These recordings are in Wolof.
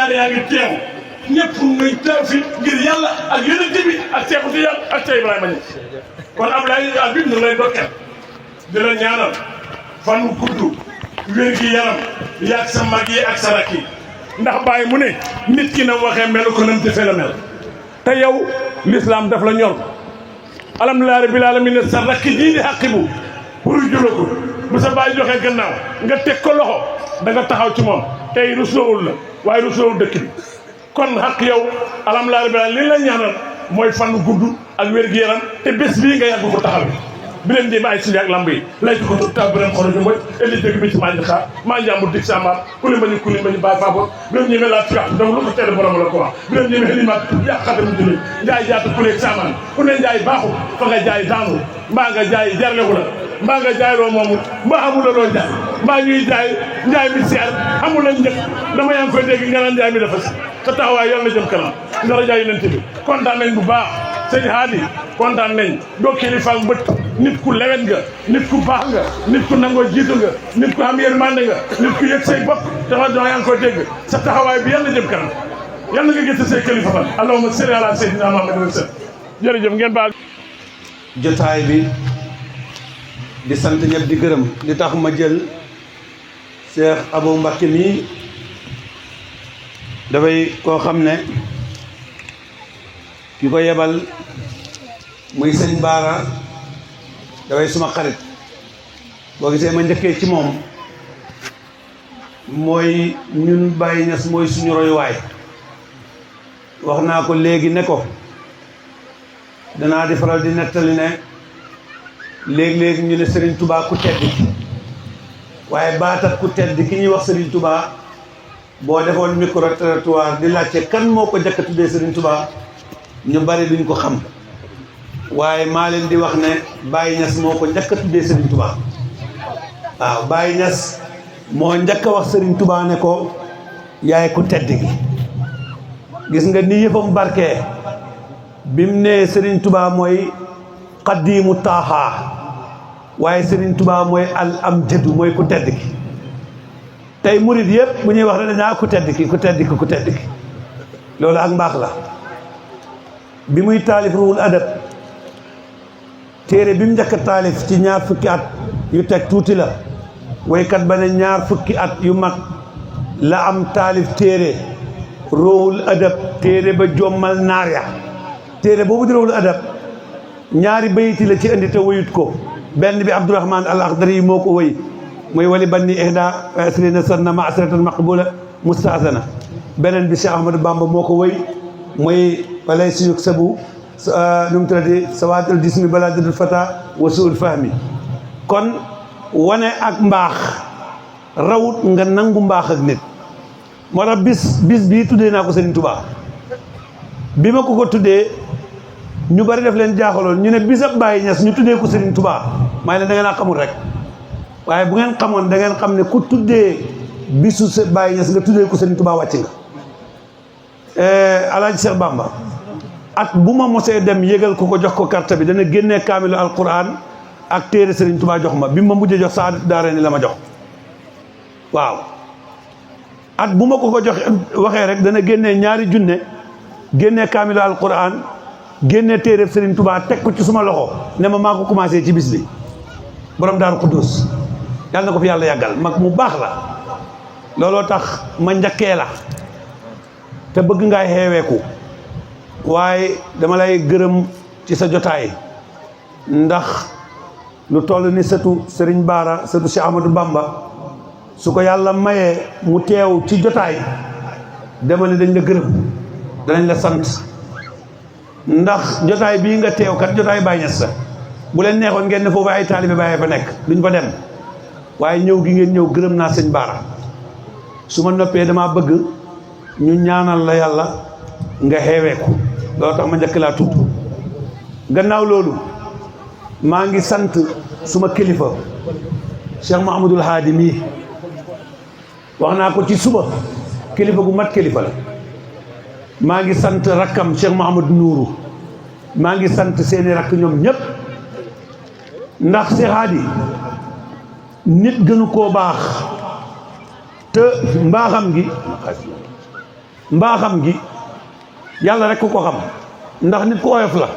ñaar yaa ngi teew ñëpp ngay teew fi ngir yàlla ak yonent bi ak Seexu Tijaan ak Seex Ibrahima Ñas kon Ablaye Habib ñu lay dokkeel di la ñaanal fan wu gudd wér gi yaram yaag sa mag yi ak sa rakk yi ndax bàyyi mu ne nit ki na waxee melu ko nam defee la mel te yow l'islam daf la ñor alhamdulilah rabbil alamin sa rakk jii di xaqibu pour jula ko bu sa bàyyi joxee gannaaw nga teg ko loxo da nga taxaw ci moom tey rusloowul la waaye rusloowul dëkk bi kon xaq yow alhamdulilah rabbil alamin li la ñaanal mooy fan gudd ak wér gi yaram te bés bii nga yàgg ko taxaw bi leen jéem ay sili ak lamb yi lay ko ta bu leen xoro ñu mooy eli dëgg bi ci maa ngi xaar maa njàmbur dig sama kuli mbañu bàyyi faaboor bi leen ñemee laa tuyaat donc lu ko tedd borom la ko wax bi leen ñemee xeli maak yàq xatam jëli njaay jaatu kuleeg saamaan ku ne njaay baaxul fa nga jaay daanu mbaa nga jaay jarlewu la mbaa nga jaay loo moomu mbaa amula loo jaay mbaa ñuy jaay njaay mi seer amul la njëkk dama yaa ngi koy dégg nga naan njaay mi dafa si sa taxawaay yàlla na jëm kanam dara jaay yonent bi kontaan nañ bu baax sëñ Haadi kontaan nañ doo kilifa mbët nit ku lewet nga nit ku baax nga nit ku nangoo jiitu nga nit ku am yërmande nga nit ku yëg say bopp dama doon yaa ngi koy dégg sa taxawaay bi yàlla jëm kanam yàlla nga gis say kilifa fan allahumma salli ala sayyidina Muhammad wa sallam jërëjëf ngeen baal jotaay bi di sant ñëpp di gërëm li tax ma jël Cheikh Abou Mbacké mi dafay koo xam ne ki ko yebal muy sëñ Baara dafay suma xarit boo gisee ma njëkkee ci moom mooy ñun Baye Niass mooy suñu royuwaay wax naa ko léegi ne ko danaa di faral di nettali ne léegi-léegi ñu ne Serigne Touba ku tedd ki waaye baatat ku tedd ki ñuy wax Serigne Touba boo defoon micro-trottoir di laajte kan moo ko njëkk a tuddee Serigne Touba ñu bari duñ ko xam waaye maa leen di wax ne Baye Niass moo ko njëkk a tuddee Serigne Touba waaw Baye Niass moo njëkk a wax Serigne Touba ne ko yaay ku tedd gi gis nga ni yëfam barkee bim ne Serigne Touba mooy xaddiimu taaxaa waaye Serigne Touba mooy al am jëddu mooy ku tedd gi tey murid yëpp bu ñuy wax ne dañaa ku tedd ki ku tedd ki ku tedd ki loolu ak mbaax la bi muy taalif ruhul adab téere bi mu njëkk a taalif ci ñaar fukki at yu teg tuuti la waykat ba ne ñaar fukki at yu mag la am taalif téere ruhul adab téere ba jommal naar ya téere boobu di ruhul adab ñaari bayiti la ci indi te wayut ko benn bi Abdourahman al Akhdari yi moo ko wëy muy wali banni ihda asrina sanna ma asratan maqbula mustaasana beneen bi Cheikh Ahmadou Bamba moo ko wëy muy walay si yug sabu nu mu tuddati sawaatul jismi balaa didul fata wa suul fahmi kon wane ak mbaax rawut nga nangu mbaax ak nit moo tax bis bii tuddee naa ko Serigne Touba bi ma ko tuddee ñu bari def leen jaaxaloon ñu ne bisab Baye Niass ñu tuddee ko Serigne Touba maa leen da ngeen a xamul rek waaye bu ngeen xamoon da ngeen xam ne ku tuddee bisu Baye Niass nga tuddee ko Serigne Touba wàcc nga Alaaji Cheikh Bamba at bu ma mosee dem yëgal ko jox ko carte bi dana génnee kaamilu alquran ak téere Serigne Touba jox ma bi ma mujjee jox Saadatu Daarayni la ma jox waaw at bu ma ko jox waxee rek dana génnee ñaari junne génnee kaamilu alquran génnee téere Serigne Touba teg ko ci suma loxo ne ma maa ko commencé ci bis bi borom Daaru Xuddus yàlla na ko fi yàlla yàggal mag mu baax la looloo tax ma njëkkee la te bëgg ngaay xeeweeku waaye dama lay gërëm ci sa jotaay ndax lu toll ni sëtu Serigne Bara sëtu Cheikh Ahmadou Bamba su ko yàlla mayee mu teew ci jotaay dama ne dañ la gërëm danañ la sant ndax jotaay bii nga teew kat jotaay Baye Niass la bu leen neexoon ngeen ne foofu ay taalibe Baye fa nekk duñ fa dem waaye ñëw gi ngeen ñëw gërëm naa sëñ Bara su ma noppee dama bëgg ñu ñaanal la yàlla nga xeeweeku loolu tax ma njëkk laa tudd gannaaw loolu maa ngi sant suma kilifa Cheikh Mahamadul Haadi mii wax naa ko ci suba kilifa gu mat kilifa la maa ngi sant rakkam Cheikh Mahamadou Nourou maa ngi sant seeni rakk ñoom ñëpp ndax Cheikh Haadi nit gënu koo baax te mbaaxam gi mbaaxam gi yàlla rek ku ko xam ndax nit ku oyof la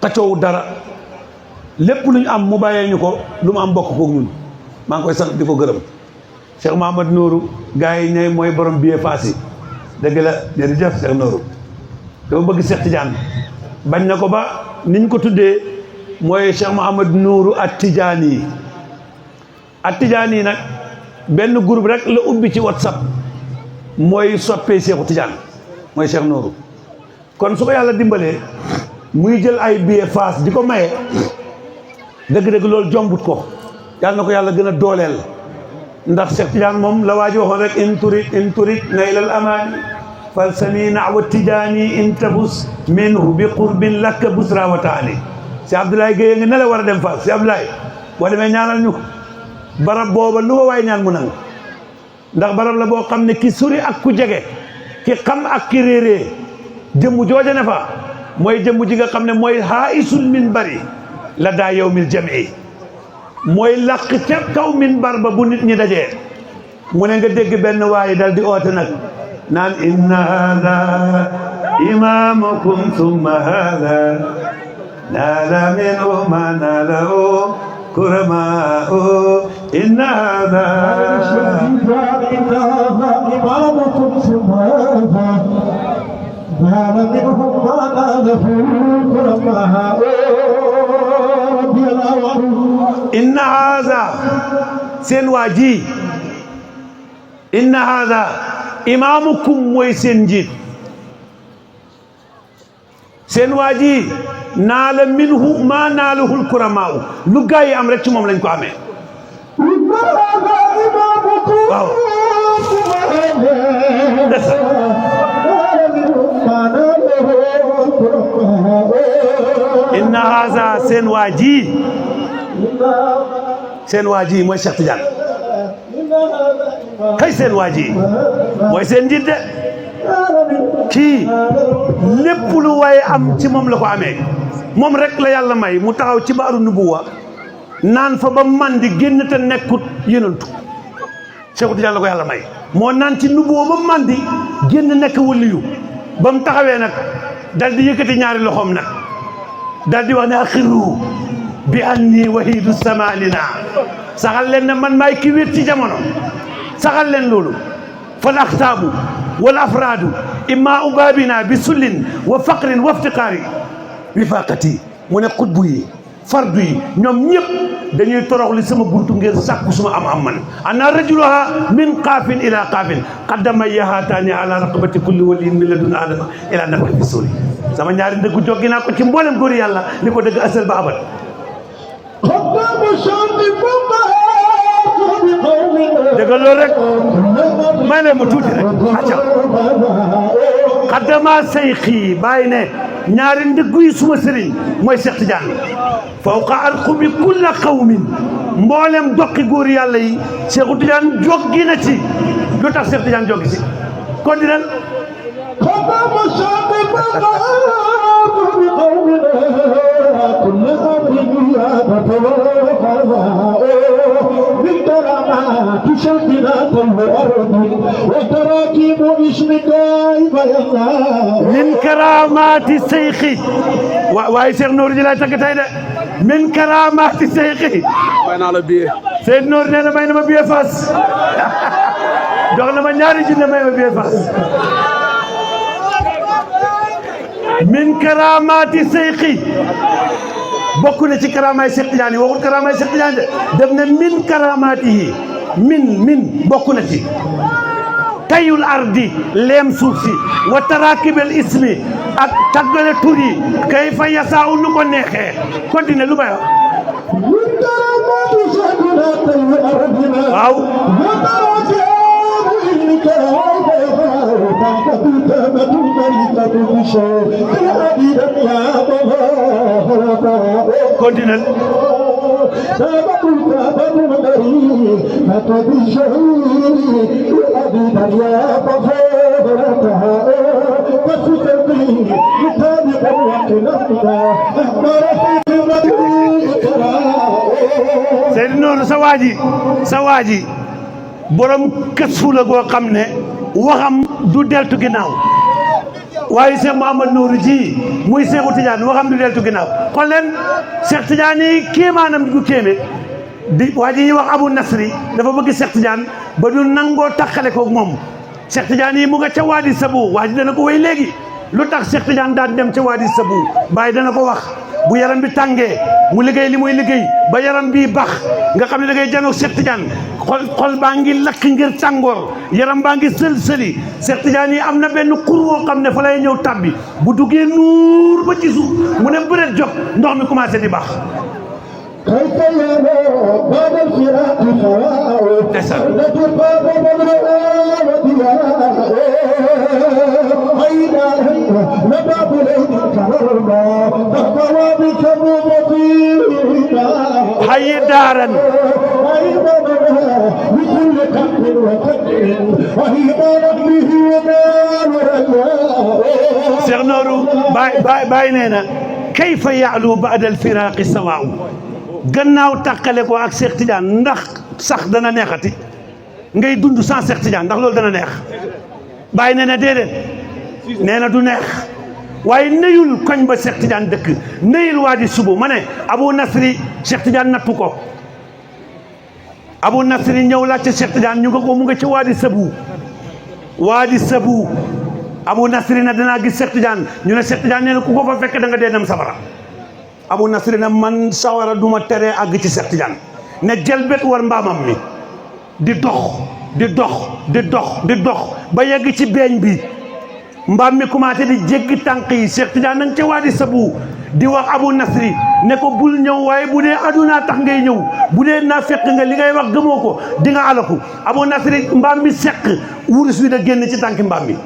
xaccoowu dara lépp lu ñu am mu bàyyee ñu ko lu mu am bokk koog ñun maa ngi koy sant di ko gërëm Cheikh Mahamad Nourou gars yi ne mooy borom billet Fass yi dëgg la jërëjëf Cheikh Nourou dama bëgg Cheikh Tidiane bañ na ko ba niñ ko tuddee mooy Cheikh Mahamad Nourou At-Tidiane yi At-Tidiane yi nag benn groupe rek la ubbi ci WhatsApp mooy soppee Cheikhu Tidiane mooy Cheikh Nourou kon su ko yàlla dimbalee muy jël ay billet Fass di ko maye dëgg-dëgg loolu jombut ko yàlla na ko yàlla gën a dooleel ndax Cheikh Tidiane moom la waa ji waxoon rek in turid naylal amaani fal sani nawa Tidiane in tabus minhu bi qurbin lakka busra wa taani si Abdoulaye Guèye nga ne la war a dem Fass si Abdoulaye boo demee ñaanal ñu barab booba lu ko waay ñaan mu nangu ndax barab la boo xam ne ki suri ak ku jege ki xam ak ki réeree jëmm jooja ne fa mooy jëmm ji nga xam ne mooy haisul min bari la daa yawmil jam'i mooy làq ca kaw min bar ba bu nit ñi dajee mu ne nga dégg benn waaye dal di oote nag naan inna hada imamukum summa hada naala minhu ma naalahu kurama'u inna hada imamukum summa hada naala minhu ma naalahu kurama'u inna haza seen waa ji inna haza imaamukum mooy seen njiit seen waa ji naala minhu ma naalahul kuramaaw lu gaa yi am rek ci moom lañ ko amee waaw inna haza seen waa ji mooy Cheikh Tidiane kay seen waa ji mooy seen njiit de kii lépp lu waaye am ci moom la ko amee moom rek la yàlla may mu taxaw ci baaru nubuwa naan fa ba mandi génn te nekkut yonentu Cheikh Tidiane la ko yàlla may moo naan ci nubuwa ba mandi génn nekk waliyu ba mu taxawee nag dal di yëkkati ñaari loxoom nag dal di wax ne axiru bi anni wahidu samanina saxal leen ne man maay ki wéet ci jamono saxal leen loolu fal axtaabu wal afraadu imma ubaabina bi sullin wa faqrin wa iftiqaari wifaqati mu ne xutbu yi fardu yi ñoom ñëpp dañuy toroxli sama buntu ngir sàkku suma am man ana rajuluha min qaafin ila qaafin qaddama yahaataani ala raqabati kulli waliyin min ladun adama ila nafxi fi suuri sama ñaari ndëggu joggi naa ko ci mboolem góori yàlla li ko dëgg asal ba abad dëgg loolu rek may ne ma tuuti rek acca qaddama sayxi bàyyi ne ñaari ndëggu yi suma sëriñ mooy Cheikh Tidiane fawqa arqumi kulla qawmin mboolem doqi góor yàlla yi Cheikh Tidiane joggi na ci lu tax Cheikh Tidiane joggi ci kon dinal min karamati seyxi waaye Cheikh Nourou ji laay tagg tey de min karamati seyxi may naa la billet Seydou Nourou nee na may na ma billet Fass jox na ma ñaari junne may ma billet Fass min karamati seyxi bokk na ci karamaay Cheikh Tidiane yi waxul karamaay Cheikh Tidiane de def na min karamati yi min bokk na ci tayul ardi leem suuf si wa tarakibel ismi ak taggale tur yi kay fa yasaa nu ko neexee continue lu may wax waaw continue Seydou Nourou sa waaji borom kës fu la goo xam ne waxam du deltu ginnaaw waaye Cheikh Mouhamadou Nourou ji muy Cheikhou Tidiane waxam du deltu ginnaaw xool leen Cheikh Tidiane yi kéemaanam du kéeme di waa ji ñuy wax Abou Nasri dafa bëgg Cheikh Tidiane ba du nangoo taxale ko moom Cheikh Tidiane yi mu nga ca Wadi Sabu waa ji dana ko wéy léegi lu tax Cheikh Tidiane daan dem ca Wadi Sabu bàyyi dana ko wax bu yaram bi tàngee mu liggéey li muy liggéey ba yaram bii bax nga xam ne da ngay janoog Cheikh Tidiane xol baa ngi lakk ngir tàngoor yaram baa ngi sël-sëli Cheikh Tidiane yi am na benn xur woo xam ne fa lay ñëw tabbi bu duggee nuur ba ci suuf mu ne bëreet jóg ndox mi commencé di bax كيف يرى بعد الفراق فواء التي قام بالرؤى ودياء أين نبات ليل كرما تقوى بكبوبتينا حي دارا أين بكل كف وقدر وهي ربه ونار رجاء Cheikh Nourou bàyyi nee na kayfa ya'lu ba'da al-firaaqi sawaa'u gannaaw tàqale ko ak Cheikh Tidiane ndax sax dana neexati ngay dund sans Cheikh Tidiane ndax loolu dana neex bàyyi nee na déedéet nee na du neex waaye neyul koñ ba Cheikh Tidiane dëkk neyul Wadi Subu ma ne Abou Nasri Cheikh Tidiane nattu ko Abou Nasri ñëw laajte Cheikh Tidiane ñu nga ko mu nga ci Wadi Sabu Abou Nasri na danaa gis Cheikh Tidiane ñu ne Cheikh Tidiane nee na ku ko fa fekk da nga dee dem safara Abou Nasri na man sawara duma teree àgg ci Cheikh Tidiane ne jëlbet war mbaamam mi di dox ba yegg ci beeñ bi mbaam mi commencé di jéggi tànk yi Cheikh Tidiane nang ca Wadi Sabu di wax Abou Nasri ne ko bul ñëw waaye bu dee aduna tax ngay ñëw bu dee naa fekk nga li ngay wax gëmoo ko di nga alaku Abou Nasri mbaam mi seq wurus wi da génn ci tànki mbaam mi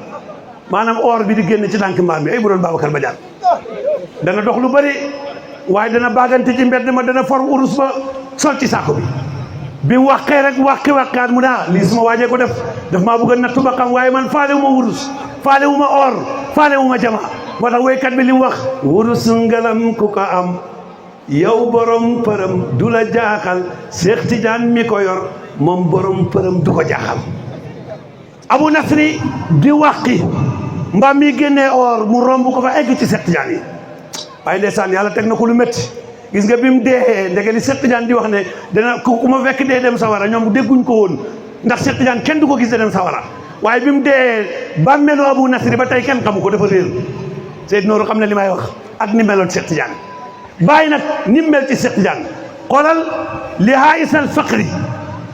maanaam or bi di génn ci tànki mbaam mi ay bu doon Babacar Badiane dana dox lu bari waaye dana baagante ci mbedd ma dana for urus ba sol ci saako bi mu waxee rek wàqaat mu daa lii suma waajee ko def maa bëgg a nattu ba xam waaye man faale wu ma wurus faale wu ma or faale wu ma jama moo tax woykat bi li mu wax wurus ngalam ku ko am yow borom përëm du la jaaxal Cheikh Tidiane mi ko yor moom borom përëm du ko jaaxal Abou Nasri di wàqi mbaam mi génnee or mu romb ko fa egg ci Cheikh Tidiane yi waaye ndeysaan yàlla teg na ko lu métti gis nga bi mu dee ndeke li Cheikh Tidiane di wax ne dana ku ma fekk dee dem sawara ñoom dégguñ ko woon ndax Cheikh Tidiane kenn du ko gis dem sawara waaye bi mu dee bàmmeelu Abou Nasri ba tey kenn xamu ko dafa réer Seydou Nourou xam ne li may wax ak ni meloon Cheikh Tidiane bàyyi nag ni mu mel ci Cheikh Tidiane xoolal li haisal faqri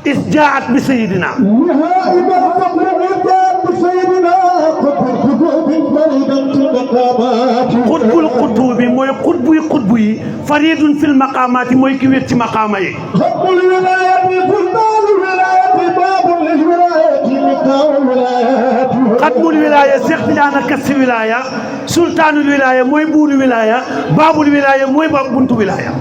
is jaat bi sayidina xutbul xutubi mooy xutbu yi faridun fil maqaamaati mooy ki wéet ci maqaama yi xatmul wilaya Cheikh Tidiane kas wilaya sultaanul wilaya mooy buuru wilaya baabul wilaya mooy buntu wilaya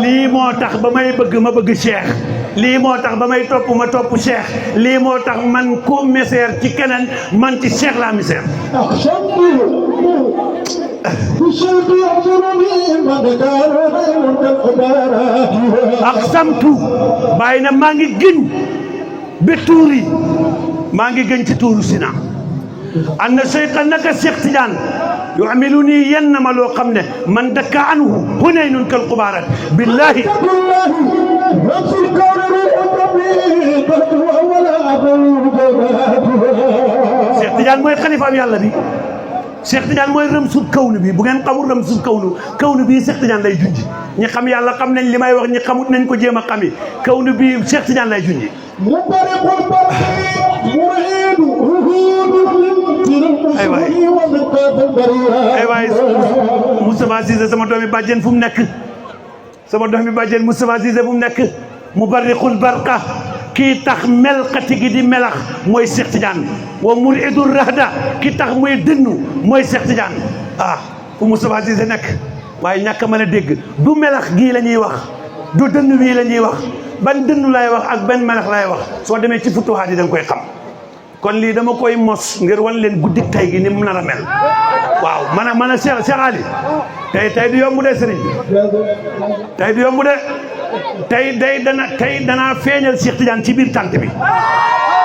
lii moo tax ba may bëgg ma bëgg Cheikh lii moo tax ba may topp ma topp Cheikh lii moo tax man ku meseer ci keneen man ci Cheikh laa meseer aqsamtu bàyyi na maa ngi gën ba tuuri maa ngi gën ci tuuru Sina anna Cheikh naka Cheikh Tidiane yu'amiluni yenn ma loo xam ne man dakka anhu hunaynun kal qubaarat billahi Cheikh Tidiane mooy xalifaam yàlla bi Cheikh Tidiane mooy rëmsul kawnu bi bu ngeen xamul rëmsul kawnu bii Cheikh Tidiane lay junji ñi xam yàlla xam nañ li may wax ñi xamut nañ ko jéem a xami kawnu bii Cheikh Tidiane lay junji ay waay Moustapha Cissé sama doomi bàjjen fu mu nekk sama doomi bàjjen Moustapha Cissé fu mu nekk mu barriqul barqa kii tax melxati gi di melax mooy Cheikh Tidiane wa muridu rahda ki tax muy dënnu mooy Cheikh Tidiane fu Moustapha Cissé nekk waaye ñàkk a mën a dégg du melax gii la ñuy wax du dënnu wii la ñuy wax ban dënnu lay wax ak ban melax lay wax soo demee ci futuhaat yi da nga koy xam kon lii dama koy mos ngir wan leen guddik tay gi ni mu nar a mel waaw man a Cheikh Ali tey du yomb de sëriñ tey du yomb de tey danaa feeñal Cheikh Tidiane ci biir tànt bi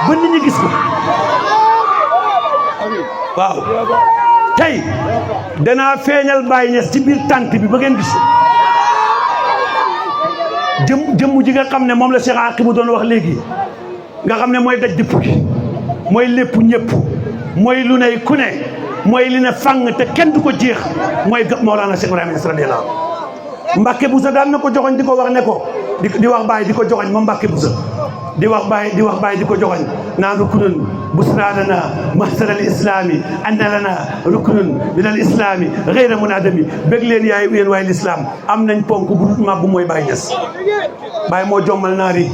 ba nit ñi gis ko waaw tey danaa feeñal Baye Niass ci biir tànt bi ba ngeen gis jëmm ji nga xam ne moom la Cheikh Aqibou doon wax léegi nga xam ne mooy daj dëpp gi mooy lépp ñëpp mooy lu ne ku ne mooy li ne fang te kenn du ko jeex mooy Mawlana Cheikh Ibrahima Niass radiyallahu Mbacke Boussa daan na ko joxoñ di ko wax ne ko di wax Baye di ko joxoñ moom Mbacke Boussa di wax Baye di ko joxoñ naan rukunun busraadana mahsar al islami anna lana rukunun min al islami ghayra munadami bég leen yéen waaye l'islam am nañ ponk bu dul màgg mooy Baye Niass Baye moo jommal naar yi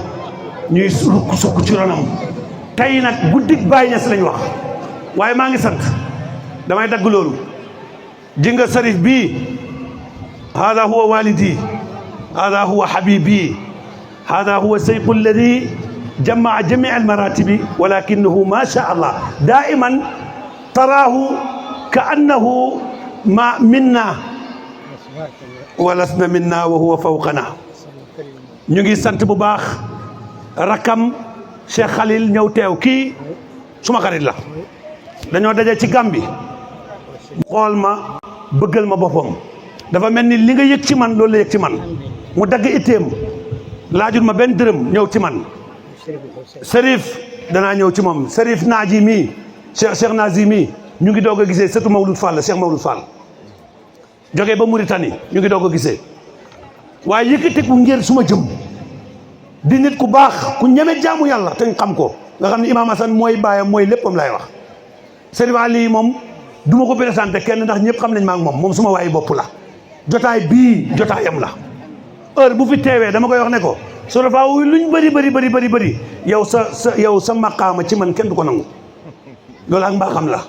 ñuy sukk ci ronam tey nag guddig Baye Niass lañ wax waaye maa ngi sant damay dagg loolu ji nga sarif bii hada huwa walidi hada huwa habibi hada huwa seyqu alladi jamaa jamii almaratibi walakinahu ma sha allah daiman taraahu ka annahu ma minna walasna minna wa huwa fawqana ñu ngi sant bu baax rakam Cheikh Khalil ñëw teew kii suma xarit la dañoo daje ci Gàmbi xool ma bëggal ma boppam dafa mel ni li nga yëg ci man loolu la yëg ci man mu dagg itteem laajul ma benn dërëm ñëw ci man Serif danaa ñëw ci moom Serif Naaji mii Cheikh Naaji mii ñu ngi doog a gisee surtout Mawlud Fall la Cheikh Mawlud Fall jógee ba Mauritanie ñu ngi doog a gisee waaye yëkkati ku ngir suma jëm di nit ku baax ku ñeme jaamu yàlla te xam ko nga xam ne Imam Hassan mooy baayam mooy léppam laay wax Serif Ali moom du ma ko présenté kenn ndax ñëpp xam nañ ma ak moom suma waayi bopp la jotaay bii jotaayam la heure bu fi teewee dama koy wax ne ko so dafa wuy luñ bëri yow sa maqaama ci man kenn du ko nangu loolu ak mbaaxam la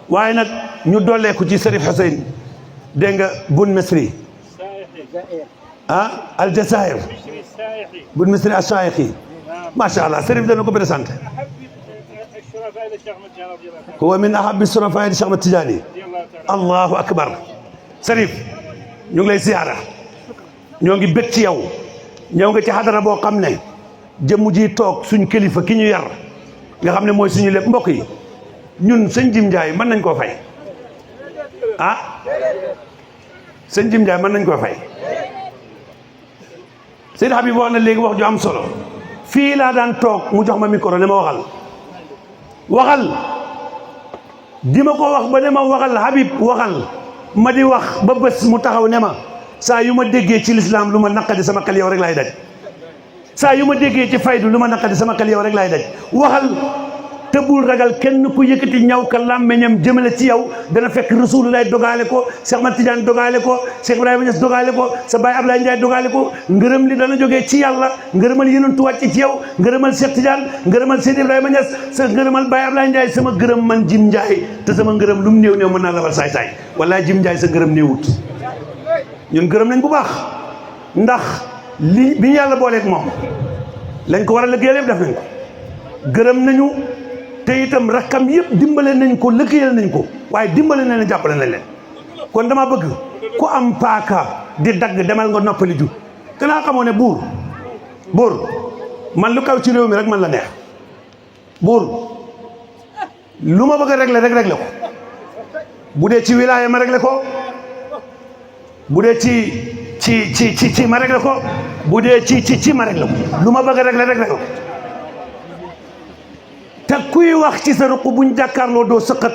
waaye nag ñu dolleeku ci Serif Hussein dégg nga bun Misri Aljazair bun Misri ash-Shaykhi macha allah Serif dana ko présenté huwa min ahabbi surafaa Cheikh Ahmad Tidiane allahu akbar Serif ñu ngi lay ziyaara ñoo ngi bég ci yow ñëw nga ci xadara boo xam ne jëmm ji toog suñ kilifa ki ñu yar nga xam ne mooy suñu lépp mbokk yi ñun sëñ Jim Ndiaye mën nañ koo fay sëñ Jim Ndiaye mën nañ koo fay Seydi Habib wax na léegi wax ju am solo fii laa daan toog mu jox ma micro ne ma waxal di ma ko wax ba ne ma waxal Habib waxal ma di wax ba bés mu taxaw ne ma saa yu ma déggee ci lislaam lu ma naqadi sama xel yow rek laay daj saa yu ma déggee ci faydu lu ma naqadi sama xel yow rek laay daj waxal te bul ragal kenn ku yëkkati ñaw ka làmmeñam jëmale ci yow dana fekk Rasulullah dogaale ko Cheikh Ahmad Tidiane dogaale ko Cheikh Ibrahima Niass dogaale ko sa baay Ablaye Ndiaye dogaale ko ngërëm li dana jógee ci yàlla ngërëmal Yonent wàcc ci yow ngërëmal Cheikh Tidiane ngërëmal Seydi Ibrahima Niass sa ngërëmal baay Ablaye Ndiaye sama ngërëm man Jim Ndiaye te sama ngërëm lu mu néew néew mën naa labal saay-saay wallaay Jim Ndiaye sa ngërëm néewut ñun gërëm nañ bu baax ndax li bi ñu yàlla booleeg moom lañ ko war a liggéeyal yëpp def nañ ko gërëm nañu te itam rakkam yëpp dimbale nañ ko liggéeyal nañ ko waaye dimbale nañ leen jàppale nañ leen kon dama bëgg ku am paaka di dagg demal nga noppali ju kanaa xamoo ne buur man lu kaw ci réew mi rek man la neex buur lu ma bëgg a régler rek régler ko bu dee ci wilaaya ma régler ko bu dee ci ma régler ko bu dee ci ma régler ko lu ma bëgg a régler rek régler ko te kuy wax ci sa ruq buñ jàkkaarloo doo sëqat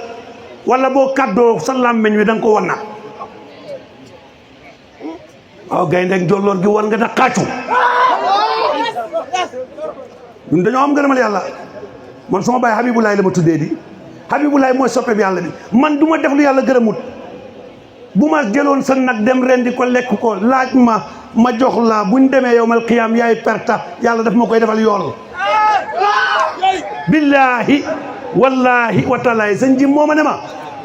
wala boo kàddoo sa làmmeñ wi da nga ko wan na waaw gaynde ak jolloor gi war nga na xaacu ñun dañoo am ngërëmal yàlla man suma baay Habibulaay la ma tuddee di Habibulaay mooy soppe bi yàlla bi man du ma def lu yàlla gërëmut bu ma jëloon sa nag dem rendi ko lekk ko laaj ma jox la buñ demee yowmal qiyaam yaay perta yàlla daf ma koy defal yool billahi wallahi wa taalaay sëñ ji moo ma ne ma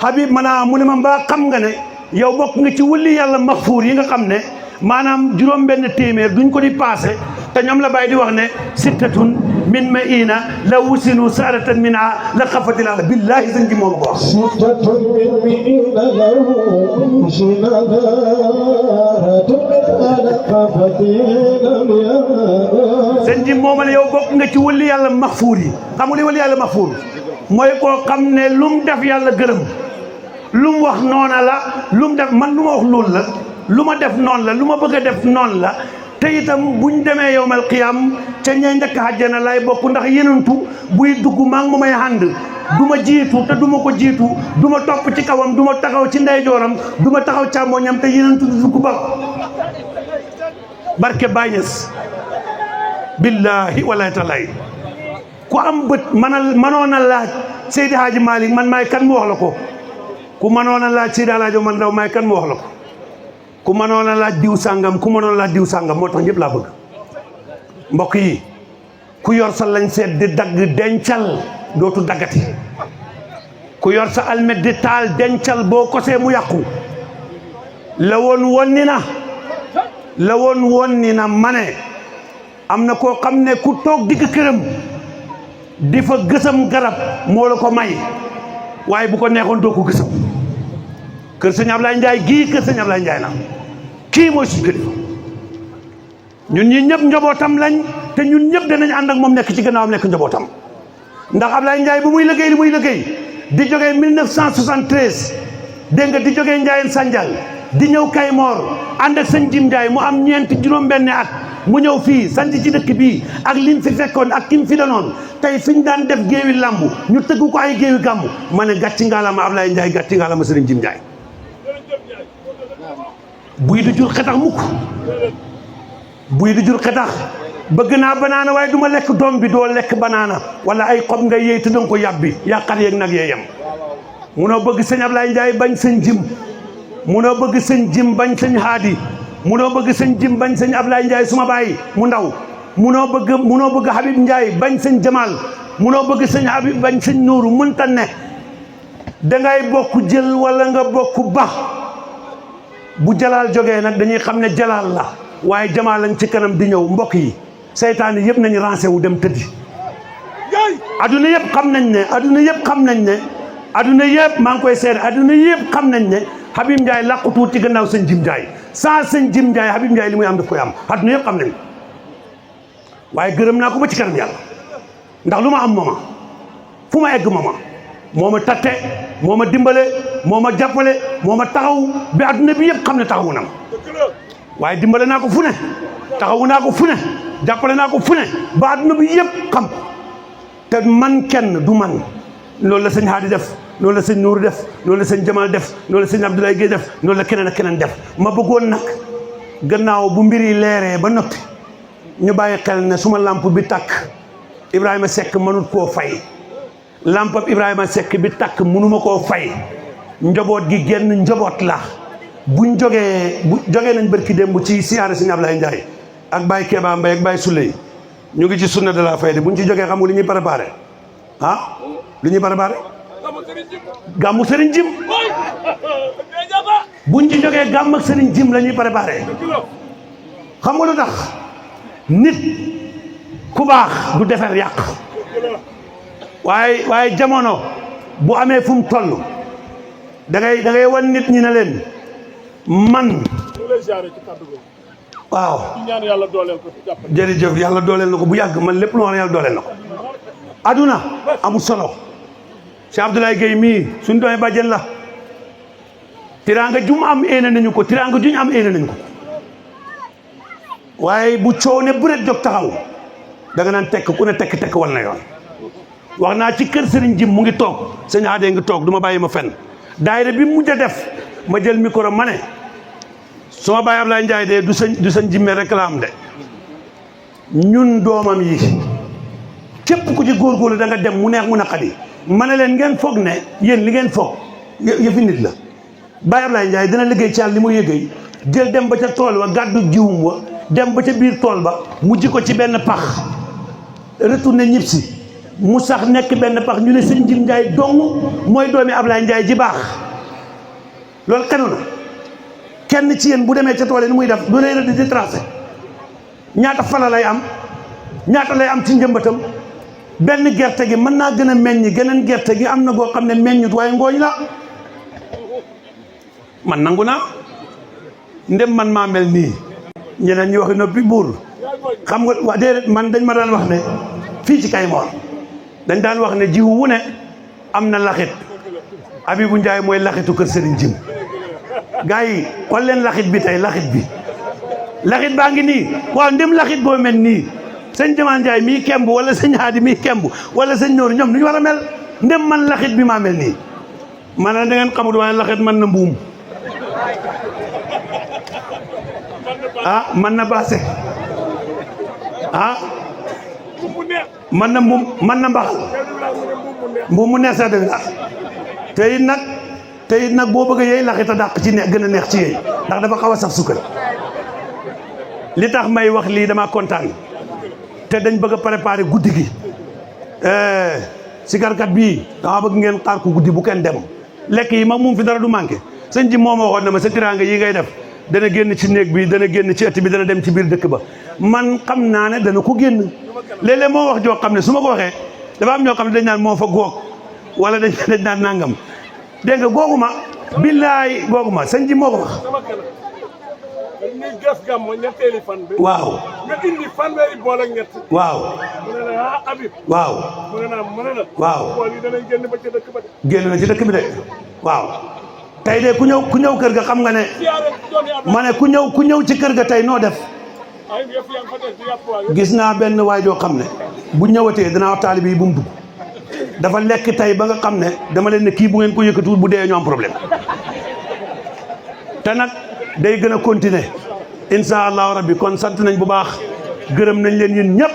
Habib mu ne ma mbaa xam nga ne yow bokk nga ci wëli yàlla maxfuur yi nga xam ne maanaam juróom benn téeméer duñ ko di passé te ñoom la bàyyi di wax ne sittatun min ma'ina la wusinu saratan minha la xafatil ala billahi sëñ ji moom ko wax ستة من مئين له سنادات على قفتنا sëñ ji moom la yow bokk nga ci wëli yàlla maxfuur yi xam nga li wëli yàlla maxfuur mooy koo xam ne lu mu def yàlla gërëm lu mu wax noona la lu mu def man lu ma wax loolu la lu ma def noonu la lu ma bëgg a def noonu la te itam buñ demee yowmal qiyaam ca ñay njëkk àjjana lay bokk ndax yenentu buy dugg maa ngi ma may ànd du ma jiitu te du ma ko jiitu du ma topp ci kawam du ma taxaw ci ndeyjooram du ma taxaw càmmoñam te yenentu du dugg ba barke Baay Ñas billahi walaay talaay ku am bët mënoon a laaj Seydi Hadji Malick man maay kan mu wax la ko ku mënoon a laaj Seydi Alaaji man daw maay kan mu wax la ko ku mënoon a laaj diw sàngam ku mënoon a laaj diw sàngam moo tax ñëpp laa bëgg mbokk yi ku yor sa lañ seet di dagg dencal dootu daggati ku yor sa almet di taal dencal boo kosee mu yàqu la woon wonni na ma ne am na koo xam ne ku toog digg këram di fa gësam garab moo la ko may waaye bu ko neexoon doo ko gësam kër sëñ Ablaye Ndiaye gii kër sëñ Ablaye Ndiaye na kii mooy suñu kilifa ñun ñi ñëpp njabootam lañ te ñun ñëpp danañ ànd ak moom nekk ci gannaawam nekk njabootam ndax Ablaye Ndiaye bu muy liggéey li muy liggéey di jógee 1973 dégg nga di jógee Ndiayeen Sandial di ñëw Kaymoor ànd ak sëñ Jim Ndiaye mu am ñeenti juróom-benni at mu ñëw fii sanc ci dëkk bii ak lim fi fekkoon ak kim fi danoon tey fi ñu daan def géewi làmbu ñu tëgg ko ay géewi gàmmu ma ne gàcci ngaalama Ablaye Ndiaye gàcci ngaalama sëriñ Jim Ndiaye buy du jur xetax mukk buy du jur xetax bëgg naa banaana waaye du ma lekk doom bi doo lekk banaana wala ay xob nga yéey te danga ko yàbbi yàqat yeeg nag yee yem munoo bëgg sëñ Ablaye Ndiaye bañ sëñ Jim munoo bëgg sëñ Jim bañ sëñ Haadi munoo bëgg sëñ Jim bañ sëñ Ablaye Ndiaye suma baay mu ndaw munoo bëgg Habib Ndiaye bañ sëñ Jamal munoo bëgg sëñ Habib bañ sëñ Nuuru mënta ne dangay bokk jël wala nga bokk ba bu jalaal jógee nag dañuy xam ne jalaal la waaye Jamal lañ ci kanam di ñëw mbokk yi seytaane yëpp nañu rancé wu dem tëddi adduna yëpp xam nañ ne adduna yëpp maa ngi koy seede adduna yëpp xam nañ ne Habib Ndiaye làqutuut ci gannaaw sëñ Jim Ndiaye sans sëñ Jim Ndiaye Habib Ndiaye li muy am daf koy am adduna yëpp xam nañ waaye gërëm naa ko ba ci kanam yàlla ndax lu ma am mooma fu ma egg mooma moo ma tatte moo ma dimbale moo ma jàppale moo ma taxaw bi adduna bi yëpp xam ne taxawu na ma waaye dimbale naa ko fu ne taxawu naa ko fu ne jàppale naa ko fu ne ba adduna bi yëpp xam te man kenn du man loolu la sëñ Haadi def loolu la sëñ Nuuru def loolu la sëñ Jamal def loolu la sëñ Abdoulaye Guèye def loolu la keneen ak keneen def ma bëggoon nag gannaaw bu mbir yi leeree ba noppi ñu bàyyi xel ne suma lamp bi tàkk Ibrahima Seck mënut koo fay lampab Ibrahima Seck bi tàkk mënuma koo fay njaboot gi genn njaboot la buñ jógee nañ barki démb ci siyaare sëñ Ablaye Ndiaye ak Baye Kéba Mbaye ak Baye Souley ñu ngi ci sunna de la fayda buñ ci jógee xam nga li ñuy préparé lu ñuy préparé gàmmu Serigne Jim buñ ci jógee gàmm ak Serigne Jim la ñuy préparé xam nga lu tax nit ku baax du defar yàq waaye jamono bu amee fu mu toll da ngay wan nit ñi ne leen man waaw jërëjëf yàlla dooleel na ko bu yàgg man lépp lu wax yàlla dooleel na ko aduna amul solo Cheikh Abdoulaye Guèye mii suñu doomee bàjjen la tiraanga jum am éene nañu ko tiraanga juñ am éene nañu ko waaye bu coow ne bu jóg taxaw da nga naan tekk ku ne tekk wal na yoon wax naa ci kër Serigne Jim mu ngi toog sëñ Adé ngi toog du ma bàyyi ma fenn daayira bi mujj a def ma jël micro ma ne suma bàyyi Ablaye Ndiaye de du sëñ Jimme rek la am de ñun doomam yi képp ku ci góorgóorlu da nga dem mu neex mu naqadi ma ne leen ngeen foog ne yéen li ngeen foog yëfi nit la bàyyi Ablaye Ndiaye dina liggéey ci àll li mu yëggéey jël dem ba ca tool wa gàddu jiwum wa dem ba ca biir tool ba mu ji ko ci benn pax retourné ñib si mu sax nekk benn pax ñu ne sëñ Jim Ndiaye dong mooy doomi Ablaye Ndiaye ji baax loolu xenu na kenn ci yéen bu demee ca tool yi ni muy def du lay rëdd di tracé ñaata fala lay am ñaata lay am ci njëmbatam benn gerte gi mën naa gën a meññ geneen gerte gi am na goo xam ne meññut waaye ngooñ la man nangu naa ndem man maa mel nii ñeneen ñi waxi noppi buur xam nga waa déedéet man dañ ma daan wax ne fii ci Kaymoor dañ daan wax ne jiwu wu ne am na laxit Abibou Ndiaye mooy laxitu kër Serigne Jim gars yi xool leen laxit bi tey laxit bi laxit baa ngi nii waaw ndem laxit boo mel nii sëñ Jamaan Ndiaye mii kemb wala sëñ Haadi mii kemb wala sëñ Nooru ñoom nu ñu war a mel ndem man laxit bi maa mel nii man da ngeen xamul waaye laxit man na mbuum ah man na baase ah man na mbuum man na mbaxal mbuum mu neex sax de te it nag boo bëgg a yey laxit a dàq ci ne gën a neex ci yey ndax dafa xaw a saf sukkar li tax may wax lii dama kontaan te dañ bëgg a préparer guddi gi sikarkat bii dama bëgg ngeen xaar ko guddi bu kenn dem lekk yi mag moom fi dara du manqué sëñ ji moo ma waxoon ne ma sa tiraanga yi ngay def dana génn ci néeg bi dana génn ci ëtt bi dana dem ci biir dëkk ba man xam naa ne dana ko génn léeg-léeg moo wax joo xam ne su ma ko waxee dafa am ñoo xam ne dañ naan moo fa goog wala dañ naan nangam dégg nga googuma billaay googuma sëñ ji moo ko wax ñuy gas gàmmo ñetteeli fan bi waaw nga indi fanweeri bool ak ñett waaw mu ne la ah Habib waaw mu ne naa mu ne la waaw bool yi danañ génn ba ci dëkk ba de génn na ci dëkk bi de waaw tey de ku ñëw kër ga xam nga ne ma ne ku ñëw ci kër ga tey noo def ay yëf yaa fa def di yàpp waay gis naa benn waay joo xam ne bu ñëwatee danaa wax taalibe yi bu mu dugg dafa lekk tey ba nga xam ne dama leen ne kii bu ngeen ko yëkkatuwul bu dee ñu am problème te nag day gën a continuer insha allahu rabbi kon sant nañ bu baax gërëm nañ leen yéen ñëpp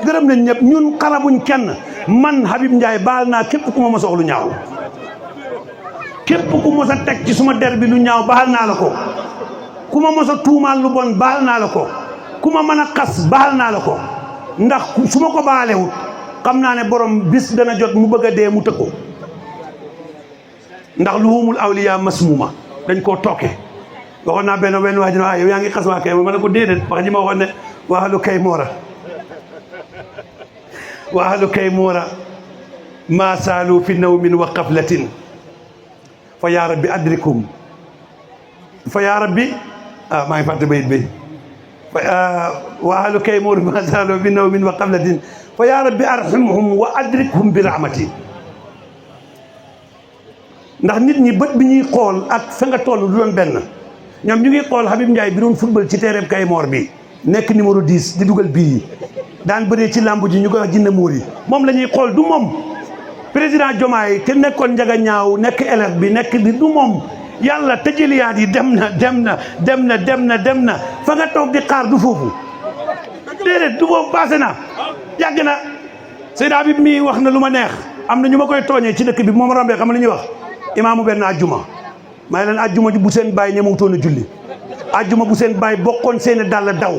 gërëm nañ ñëpp ñun xarabuñ kenn man Habib Ndiaye baal naa képp ku ma mos a wax lu ñaaw képp ku mos a teg ci suma der bi lu ñaaw baal naa la ko ku ma mos a tuumaal lu bon baal naa la ko ku ma mën a xas baal naa la ko ndax su ma ko baalewut xam naa ne borom bis dana jot mu bëgg a dee mu tëg ko ndax luhumul awliya masmuma dañ koo tooke waxoon naa benn waay ji ne yow yaa ngi xas waa Kaymoor ma ne ko déedéet wax ji ma waxoon ne wa ahlu Kaymoora wa ahlu Kaymoora ma saalu fi nawmin wa qaflatin fa yaa rabbi adrikum fa yaa rabbi maa ngi fàtte bayit bi wa ahlu Kaymoor ma saalu fi nawmin wa qaflatin fa yaa rabbi arhamhum wa adrikhum bi rahmati ndax nit ñi bët bi ñuy xool ak fa nga toll du doon benn ñoom ñu ngi xool Habib Ndiaye bi doon football ci terrain Kaymoor bi nekk numéro 10 di dugal bii yi daan bëree ci làmb ji ñu koy wax jinne móor yi moom la ñuy xool du moom président Diomaye te nekkoon njaga ñaaw nekk élève bi nekk di du moom yàlla tëjëliyaat yi dem na fa nga toog di xaar du foofu déedéet du foofu passé na yàgg na Seydou Habib mii wax na lu ma neex am na ñu ma koy tooñee ci dëkk bi moom rambee xam na ñuy wax imaamu benn ajjuma maa ngi leen ajjuma ji bu seen bàyyi ñemewutoon a julli ajjuma bu seen bàyyi bokkoon seen dàll daw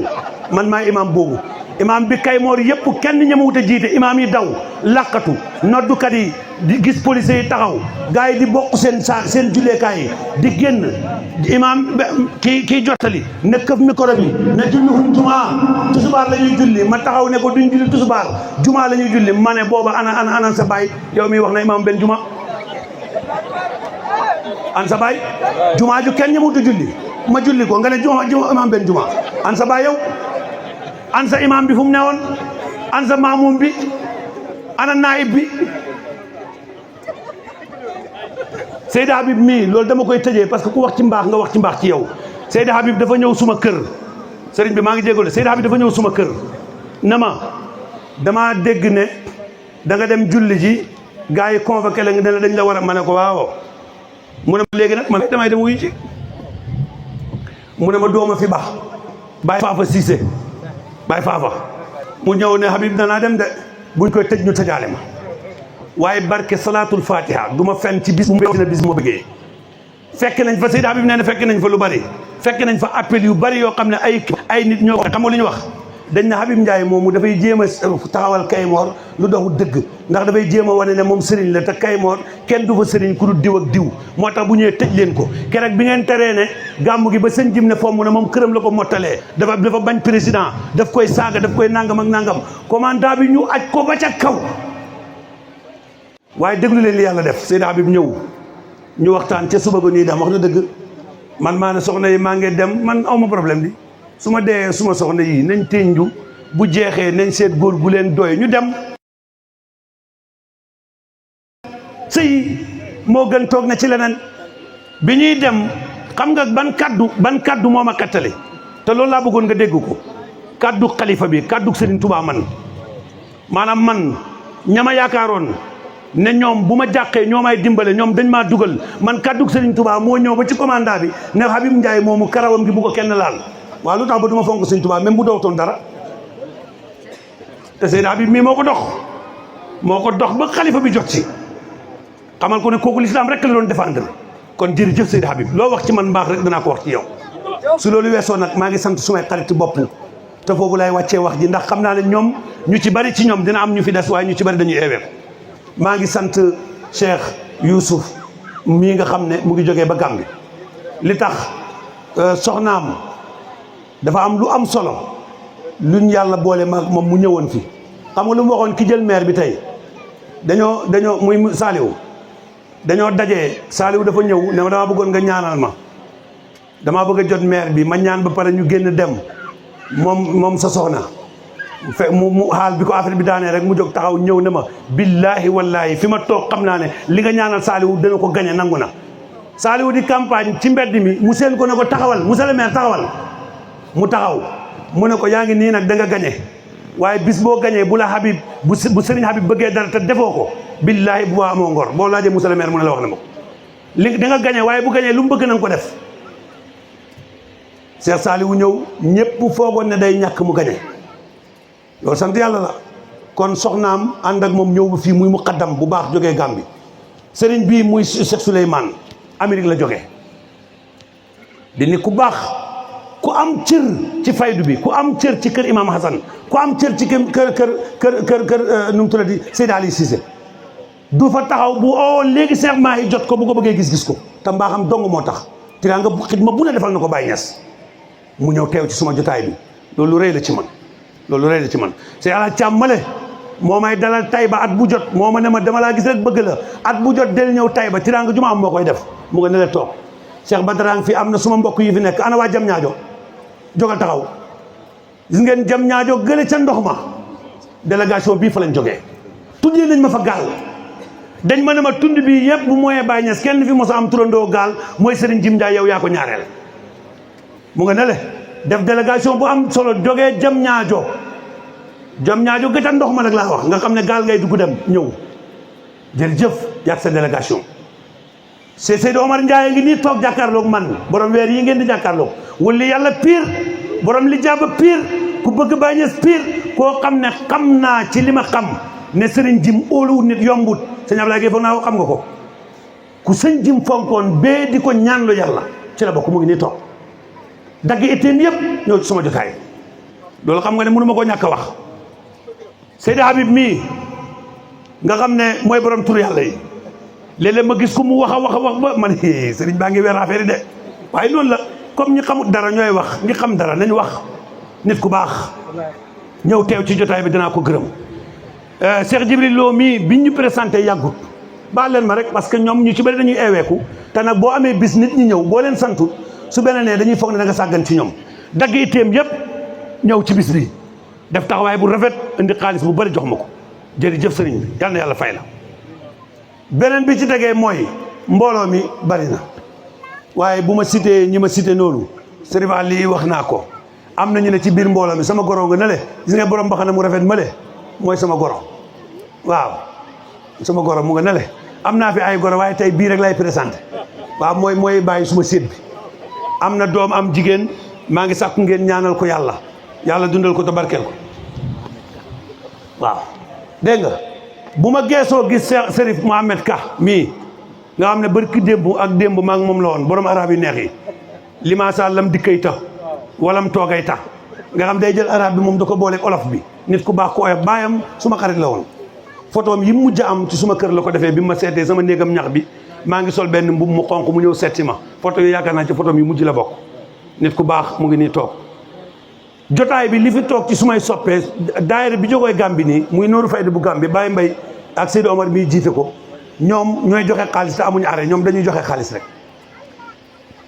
man maay imaam boobu imaam bi Kaymoor yëpp kenn ñemewut a jiite imaam yi daw làqatu noddukat yi di gis police yi taxaw gars yi di bokk seen julleekaay yi di génn imaam kii jottali ne këf micro bi ne julliwuñ jumaa tusubaar la ñuy julli ma taxaw ne ko duñ julli tusubaar jumaa la ñuy julli ma ne booba ana sa baay yow mi wax na imaam benn juma an sa baay jumaa ju kenn ñemewut a julli ma julli ko nga ne juma imaam benn juma an sa baay yow an sa imaam bi fu mu newoon an sa maamum bi ana naayib bi Seyda Habib mii loolu dama koy tëjee parce que ku wax ci mbaax nga wax ci mbaax ci yow Seyda Habib dafa ñëw suma kër sëriñ bi maa ngi jégalu Seyda Habib dafa ñëw suma kër na ma damaa dégg ne da nga dem julli ji gars yi convoqué la nga ne dañ la war a ma ne ko waaw mu ne ma léegi nag man damay dem wuyu ci mu ne ma dooma fi baax bàyyi faafa Cissé bàyyi faafa mu ñëw ne Habib danaa dem de buñ koy tëj ñu tëjaale ma waaye barke salaatul fatiha du ma fenn ci bis mu bëggee fekk nañ fa Seydi Habib nee na fekk nañ fa lu bari fekk nañ fa appel yu bari yoo xam ne ay nit ñoo ko xam nga lu ñu wax dañ na Habib Ndiaye moomu dafay jéem a taxawal Kaymoor lu doxul dëgg ndax dafay jéem a wane ne moom sëriñ la te Kaymoor kenn du fa sëriñ ku dul diw ak diw moo tax bu ñëwee tëj leen ko keroog bi ngeen teree ne gàmmu gi ba sëñ jim ne fomm na moom këram la ko mottalee dafa bañ président daf koy saaga daf koy nangam ak nangam commandant bi ñu aj ko ba ca kaw waaye déglu leen li yàlla def Seydi Habib ñëw ñu waxtaan ca suba ba ñuy dem wax na dëgg man maa ne soxna yi maa ngi dem man awma problème bi su ma dee suma soxna yi nañ tënju bu jeexee nañ seet góor gu leen doy ñu dem sëy moo gën toog na ci leneen bi ñuy dem xam nga ban kaddu moo ma kattale te loolu laa bëggoon nga dégg ko kaddu xalifa bi kaddu Serigne Touba man maanaam man ñama yaakaaroon ne ñoom bu ma jàqee ñoo may dimbale ñoom dañ maa dugal man kaddu Serigne Touba moo ñëw ba ci commandant bi ne Habib Ndiaye moomu karawam gi bu ko kenn laal waaw lu tax ba du ma fonk Serigne Touba même bu dowtoon dara te Seydi Habib mii moo ko dox ba xalifa bi jot ci xamal ko ne kooku l'islam rek la doon défendre kon jërëjëf Seydi Habib loo wax ci man mbaax rek danaa ko wax ci yow su loolu weesoo nag maa ngi sant sumay xarit bopp te foofu lay wàccee wax ji ndax xam naa ne ñoom ñu ci bari ci ñoom dina am ñu fi des waaye ñu ci bari dañuy eewee maa ngi sant Cheikh Youssouf mii nga xam ne mu ngi jógee ba Gàmbi li tax soxnaam dafa am lu am solo luñ yàlla boole maag moom mu ñëwoon fi xam nga lu mu waxoon ki jël maire bi tey dañoo muy Saliou dañoo dajee Saliou dafa ñëw ne ma dama bëggoon nga ñaanal ma damaa bëgg a jot maire bi ma ñaan ba pare ñu génn dem moom sa soxna mu xaal bi ko affaire bi daanee rek mu jóg taxaw ñëw ne ma billahi wallahi fi ma toog xam naa ne li nga ñaanal Saliou dana ko gañe nangu na Saliou di campagne ci mbedd mi mu seen ko ne ko taxawal monsieur le maire taxawal mu taxaw mu ne ko yaa ngi nii nag da nga gañe waaye bis boo gañee bu la Habib bu Serigne Habib bëggee dara te defoo ko billahi bu ma amoo ngor boo laajee monsieur le maire mu ne la wax na ma ko li da nga gañe waaye bu gañee lu mu bëgg na nga ko def Cheikh Saliou ñëw ñëpp foogoon ne day ñàkk mu gañe loolu sant yàlla la kon soxnaam ànd ak moom ñëw ba fii muy muqaddam bu baax jógee Gambie Serigne bii muy Cheikh Souleymane Amérique la jógee di nit ku baax ku am cër ci faydu bi ku am cër ci kër Imam Hassan ku am cër ci kër nu mu tuddati Seydi Ali Cissé du fa taxaw bu oowoon léegi Cheikh Mahi jot ko bu ko bëggee gis-gis ko te mbaaxam dong moo tax tiraa nga xidma bu ne defal na ko Baye Niass mu ñëw teew ci suma jotaay bi loolu rëy la ci man c'est àla càmmale moo may dalal Taïba at bu jot moo ma ne ma dama laa gis rek bëgg la at bu jot del ñëw Taïba tiraa nga juma am moo koy def mu nga ne la toog Cheikh Badrang fi am na suma mbokk yi fi nekk ana waa jam ñaajo jógal taxaw gis ngeen jam ñaajo gële ca ndox ma délégation bii fa lañ jógee tuddee nañ ma fa gaal dañ ma ne ma tund bi yëpp bu mooyee Baye Niass kenn fi mos a am turandoo gaal mooy Serigne Jim Ndiaye yow yaa ko ñaareel mu nga ne le def délégation bu am solo jógee jam ñaajo gëta ndox ma nag laa wax nga xam ne gaal ngay dugg dem ñëw jërëjëf yàgg sa délégation c'est Seydou Omar Ndiaye ngi nii toog jàkkaarloog man borom weer yi ngeen di jàkkaarloog wala yàlla pire borom li jaaba pire ku bëgg Baye Niass pire koo xam ne xam naa ci li ma xam ne Serigne Jim óoluwut nit yombut sëñ Ablaye Gueye foog naa xam nga ko ku sëñ Jim fonkoon bee di ko ñaanlu yàlla ci la bokk mu ngi nii toog dagg itteem yëpp ñëw ci sama jotaay loolu xam nga ne mënu ma koo ñàkk a wax Seydi Habib mii nga xam ne mooy borom tur yàlla yi léeg-léeg ma gis ko mu wax ba man Serigne baa ngi weer affaire yi de waaye loolu la comme ñi xamut dara ñooy wax ñi xam dara nañ wax nit ku baax ñëw teew ci jotaay bi dinaa ko gërëm Cheikh Djibril Lo mii biñ ñu présenté yàggut baal leen ma rek parce que ñoom ñu ci bëri dañuy eeweeku te nag boo amee bis nit ñi ñëw boo leen santu su beneenee dañuy foog ne da nga sàggan ci ñoom dagg itteem yëpp ñëw ci bis bi def taxawaay bu rafet indi xaalis bu bëri jox ma ko jërëjëf sëriñ bi yal na yàlla fay la beneen bi ci tegee mooy mbooloo mi bari na waaye bu ma cité ñi ma cité noonu Serigne Ali wax naa ko am na ñu ne ci biir mbooloo mi sama goro nga ne le gis nga borom mbaxana mu rafet ma le mooy sama goro waaw sama goro mu nga ne le am naa fi ay goro waaye tey bii rek lay présenté waaw mooy bàyyi suma séet bi am na doom am jigéen maa ngi sàkku ngeen ñaanal ko yàlla dundal ko te barkeel ko waaw dégg nga bu ma geesoo gis Serif Mohamed Ka mii nga xam ne barki démb ak démb maa ngi moom la woon borom arab yi neex yi limaasa lam dikkay ta walam toogay ta nga xam day jël arab bi moom da ko booleeg olof bi nit ku baax ku oyof baayam suma xarit la woon photoom yi mujj am ci suma kër la ko defee bi ma seetee sama néegam ñax bi maa ngi sol benn mbubb mu xonq mu ñëw seeti ma photo yi yaakaar naa ci photoom yi mujj la bokk nit ku baax mu ngi nii toog jotaay bi li fi toog ci sumay soppee daayira bi jógee Gàmbi nii muy Nooru Fayda bu Gàmbi Baye Mbaye ak Seydou Omar miy jiite ko ñoom ñooy joxe xaalis te amuñu arrêt ñoom dañuy joxe xaalis rek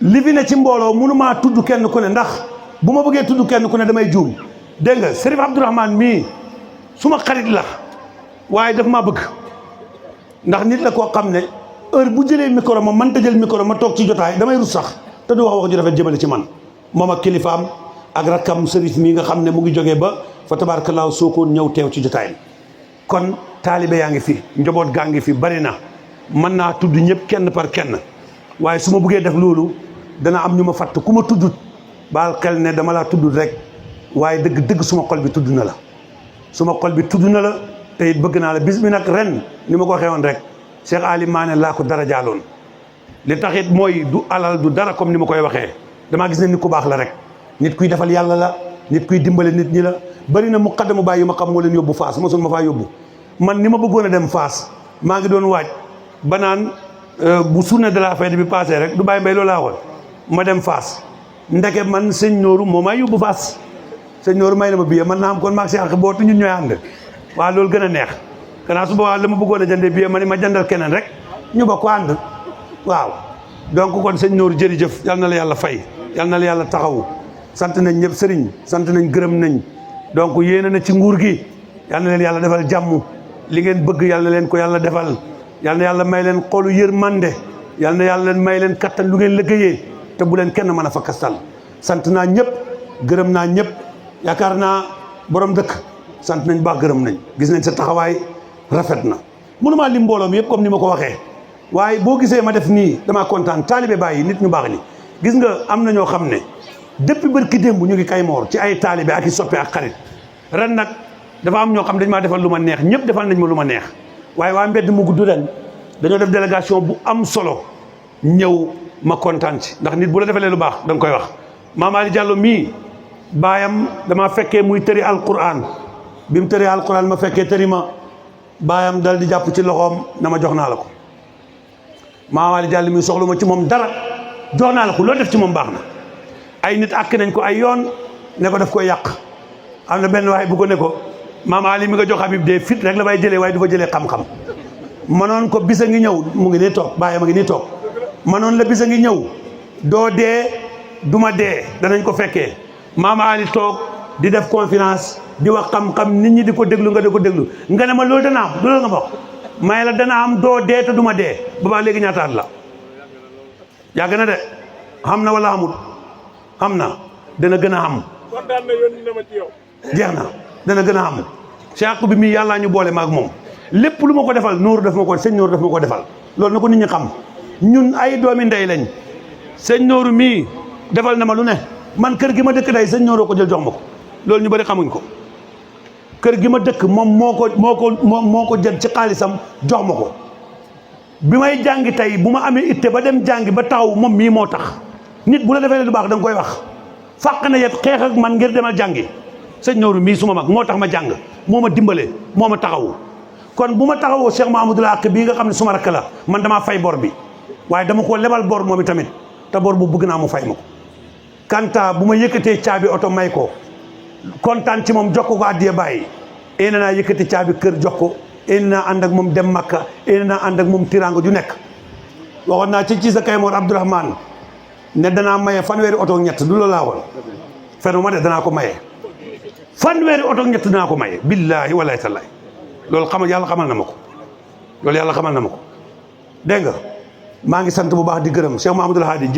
li fi ne ci mbooloo mënumaa tudd kenn ku ne ndax bu ma bëggee tudd kenn ku ne damay juum dégg nga Serif Abdourahmane mii suma xarit la waaye daf maa bëgg ndax nit la koo xam ne heure bu jëlee micro ma mënta jël micro ma toog ci jotaay damay rus sax te du wax ju rafet jëmale ci man moom ak kilifaam ak rakkam Serif mii nga xam ne mu ngi jógee ba fa tabaarakallaahu Sokone ñëw teew ci jotaay kon taalibe yaa ngi fi njaboot gaa ngi fi bari na mën naa tudd ñëpp kenn par kenn waaye su ma bëggee def loolu dana am ñu ma fatt ku ma tuddut baal xel ne dama laa tuddut rek waaye dëgg suma xol bi tudd na la suma xol bi tudd na la te it bëgg naa la bis bi nag ren ni ma ko waxee woon rek Cheikh Ali Mané laa ko dara jaaloon li taxit mooy du alal du dara comme ni ma koy waxee damaa gis ne nit ku baax la rek nit kuy defal yàlla la nit kuy dimbale nit ñi la bari na muqaddamu baay yu ma xam moo leen yóbbu Faas mosul ma faa yóbbu man ni ma bëggoon a dem Faas maa ngi doon waaj ba naan bu journée de la fête bi passé rek du Baye Mbaye loolu laa waxoon ma dem Faas ndeke man sëñ Nooru moo may yóbbu Faas sëñ Nooru may na ma billet man naa am kon maag si àq bootu ñun ñooy ànd waaw loolu gën a neex xanaa su boobaa la ma bëggoon a jëndee billet ma ne ma jëndal keneen rek ñu bokk ànd waaw donc kon sëñ Nooru jërëjëf yal na la yàlla fay yal na la yàlla taxawu sant nañ ñëpp sëriñ sant nañ gërëm nañ donc yéene na ci nguur gi yal na leen yàlla defal jàmm li ngeen bëgg yal na leen ko yàlla defal yal na yàlla may leen xolu yërmande yal na yàlla leen may leen kattan lu ngeen liggéeyee te bu leen kenn mën a fa kastal sant naa ñëpp gërëm naa ñëpp yaakaar naa borom dëkk sant nañ baax gërëm nañ gis nañ sa taxawaay rafet na mënumaa lim mbooloo mi yëpp comme ni ma ko waxee waaye boo gisee ma def nii damaa kontaan taalibe bàyyi nit ñu baax ni gis nga am na ñoo xam ne depuis barki démb ñu ngi Kaymoor ci ay taalibe ak i soppe ak xarit ren nag dafa am ñoo xam dañ maa defal lu ma neex ñëpp defal nañ ma lu ma neex waaye waa mbedd mu gudd ren dañoo def délégation bu am solo ñëw ma kontaan ci ndax nit bu la defalee lu baax da nga koy wax Maam Ali Diallo mii baayam dama fekkee muy tëri alquran bi mu tëri alquran ma fekkee tëri ma baayam dal di jàpp ci loxoom na ma jox naa la ko Maam Ali Diallo mii soxlu ma ci moom dara jox naa la ko loolu def ci moom baax na ay nit àkk nañ ko ay yoon ne ko daf koy yàq am na benn waaye bu ko ne ko Maam Ali mi nga jox Habib de fit rek la bay jëlee waaye du fa jëlee xam-xam manoon ko bisa ngi ñëw mu ngi nii toog baayam a ngi nii toog manoon la bisa ngi ñëw doo dee duma dee danañ ko fekkee Maam Ali toog di def conférence di wax xam-xam nit ñi di ko déglu nga di ko déglu nga ne ma loolu dana am loolu nga ma wax may la dana am doo dee te duma dee boobaa léegi ñaata at la yàgg na de xam na wala amul xam na dana gën a am jeex na dana gën a am Cheikh bi mii yàllaa ñu boole maag moom lépp lu ma ko defal Nooru daf ma ko sëñ Nooru daf ma ko defal loolu na ko nit ñi xam ñun ay doomi ndey lañ sëñ Nooru mii defal na ma lu ne man kër gi ma dëkk day sëñ Nooru ko jël jox ma ko loolu ñu bari xamuñ ko kër gi ma dëkk moom moo ko jël ci xaalisam jox ma ko bi may jàngi tey bu ma amee itte ba dem jàngi ba taxaw moom mii moo tax nit bu la defee lu baax da nga koy wax fàq na yet xeex ak man ngir demal jàngi sëñ Nooru mii suma mag moo tax ma jàng moo ma dimbale moo ma taxawu kon bu ma taxawoo Cheikh Mahamadou Aqi bii nga xam ne suma rakk la man damaa fay bor bi waaye dama ko lebal bor moom tamit te bor bu bëgg naa mu fay ma ko kanta bu ma yëkkatee caabi oto may ko kontaan ci moom jox ko addiya bàyyi ena naa yëkkati caabi kër jox ko ena naa ànd ak moom dem Makka ena naa ànd ak moom tiraanga ju nekk waxoon naa ci sa Kaymoor Abdourahmane ne danaa maye fanweeri oto ak ñett du loolu laa woon fenu ma de danaa ko maye fanweeri oto ak ñett danaa ko maye billaahi wallaahi tallaahi loolu yàlla xamal na ma ko loolu yàlla xamal na ma ko dégg nga maa ngi sant bu baax di gërëm Cheikh Mahamadul Hadi